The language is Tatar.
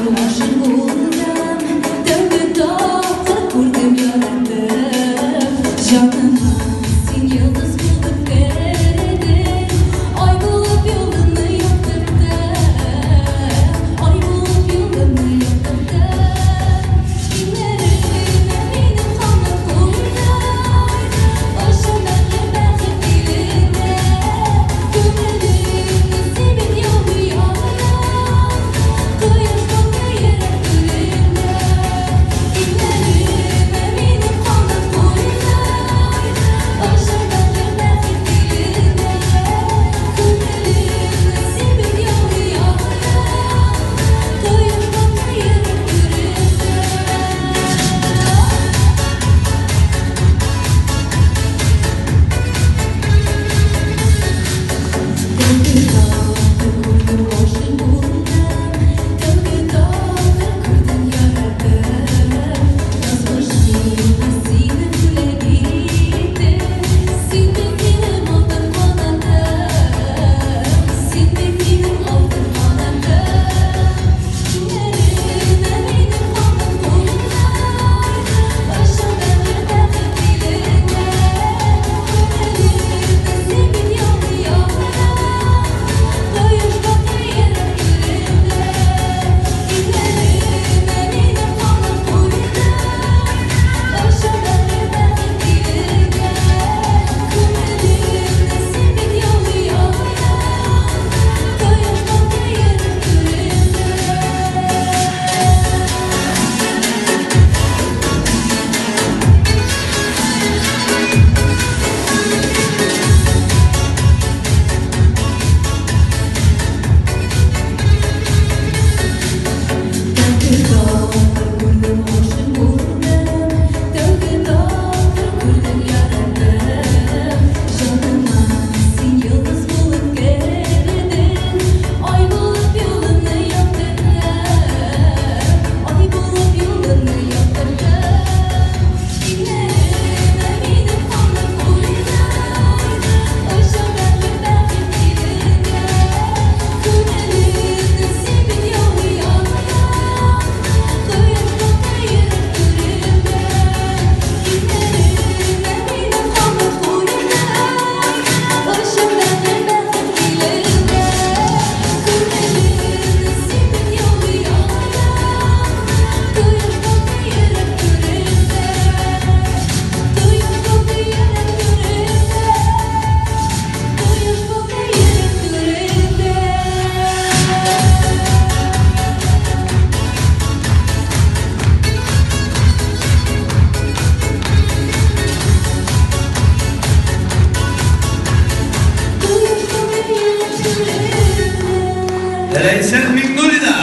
күрдем, гашыйк булдым, Тәүге тапкыр күрдем, яраттым. Җаныма син йолдыз булып кердең, Ай булып юлымны яктырттың, Ай булып юлымны яктырттың. Иңнәремә минем канат куйдың, Очам бәхет илендә. Күңелемне сибеп яулый алам, Кояш балкый йөрәк түрендә. Иңнәремә минем канат куйдың, Очам бәхет илендә. Күңелемне сибеп яулый алам, Кояш балкый йөрәк түрендә. Тәүге тапкыр күрдем, гашыйк булдым, Тәүге тапкыр күрдем, яраттым. Язмыш миңа сине бүләк итте, Син бит минем алтын канатым, Син бит минем алтын канатым. Иңнәремә минем канат куйдың, Очам бәхет илендә. Күңелемне сибеп яулый алам, Кояш балкый йөрәк түрендә. Иңнәремә минем канат куйдың, Очам бәхет илендә. Күңелемне сибеп яулый алам, Кояш балкый йөрәк түрендә. Тәүге тапкыр күрдем, гашыйк булдым, Тәүге тапкыр күрдем, яраттым. Җаныма син йолдыз булып кердең, Ай булып юлымны яктырттың, Ай булып юлымны яктырттың. Иңнәремә минем канат куйдың, Очам бәхет илендә. Күңелемне сибеп яулый алам, Кояш балкый йөрәк түрендә. Иңнәремә минем канат куйдың, Очам бәхет илендә. Күңелемне сибеп яулый алам, Кояш балкый йөрәк түрендә. Кояш балкый йөрәк түрендә. Кояш балкый йөрәк түрендә. Кояш балкый йөрәк түрендә. Ләйсән Миңнуллина.